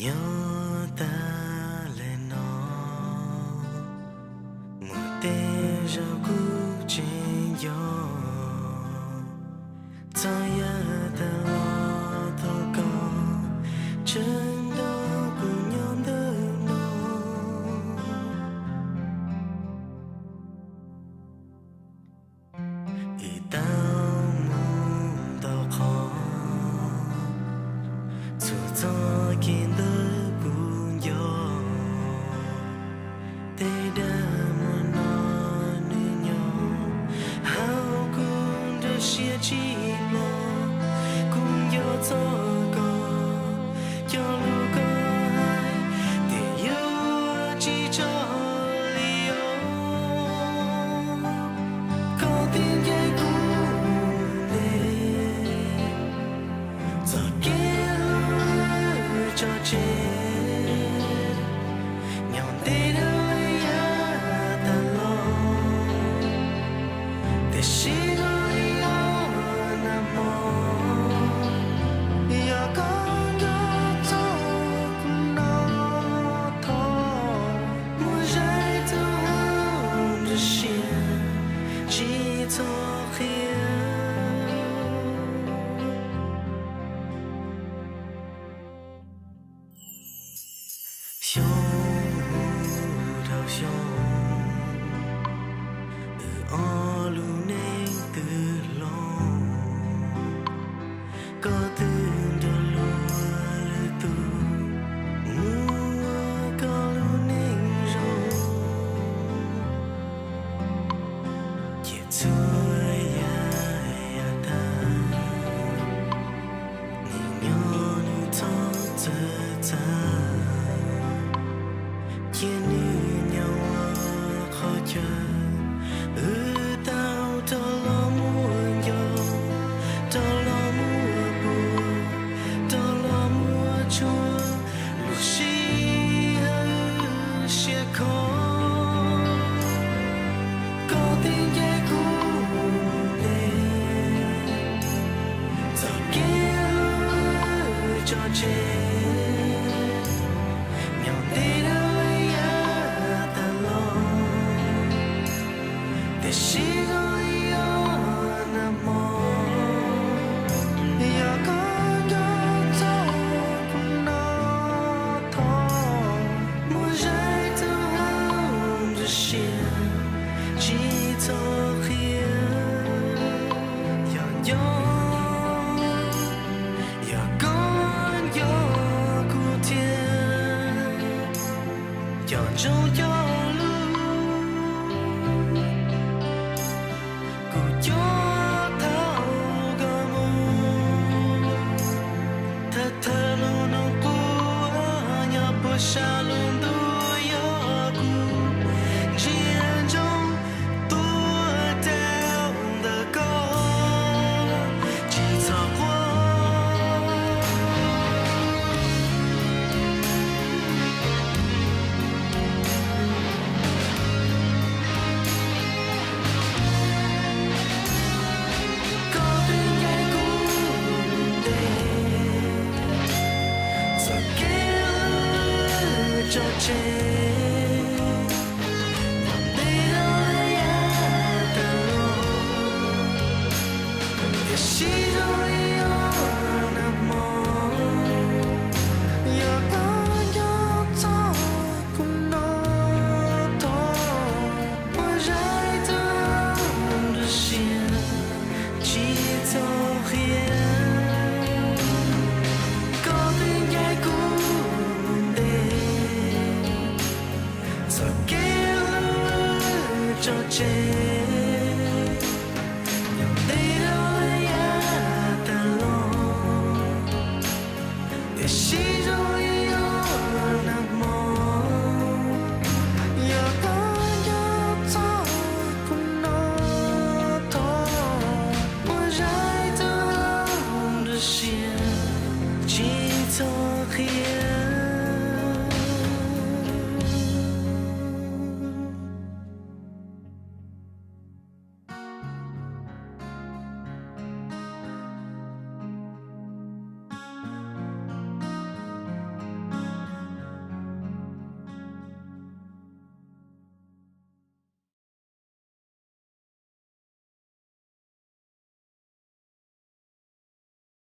Nyob tag le no, mus tej zaum kuv tseem nco, txog yav tag los thaum koj tseem nrog kuv nyob ntawm no. Wb tau mus ntau qhov, txhua txoj kev ntawm kuv nco. Tej dag muag no nws nyob hauv kuv nruab siab tsis mloog. Kuv nco txog koj, cov lus koj hais tias yuav tsis tso li os. Koj twb ncaim kuv ntev txoj kev hlub tso tseg, nyob ntev dhau yav tas los, tiam sis zoo li yog nag hmo, yog koj nco txog kuv no, thov mus zaim tus hauv nruab siab tsis txhob qhia. Xyoo dhau xyoo, wb ob lub neej twb hlob, koj twb nrog luag lwm tus mus ua koj lub neej zoo. Ces txhua yam yav tag, nws nyob nws txhob txawv txav, cia nws nyob ua qhov chaw wb tau rov los muaj ncauj, rov los muaj puas, rov los muaj tshua, lub sij hawm siab khov. Koj twb ncaim kuv ntev txoj kev hlub tso tseg, nyob ntev dhau yav tas los, tiam sis zoo li yog nag hmo, yog koj nco txog kuv no, thov mus zaim tus hauv nruab siab tsis txhob qhia. Yog nco, yog koj nco kuv thiab, cov ntsoov cov lus kuv coj thaum koj mus, thawj thawj lub nug quas nyob puag sab lub ntuj, yog kuv ntsia ntsoov tuaj rau ntawm koj, tsis txhob quaj. Koj twb ncaim kuv ntev txoj kev hlub tso tseg, nyob ntev dhau yav tas los, tiam sis zoo li yog nag hmo, yog koj nco txog kuv no, thov mus zaim tus hauv nruab siab tsis txhob qhia. Koj twb ncaim kuv ntev txoj kev hlub tso tseg,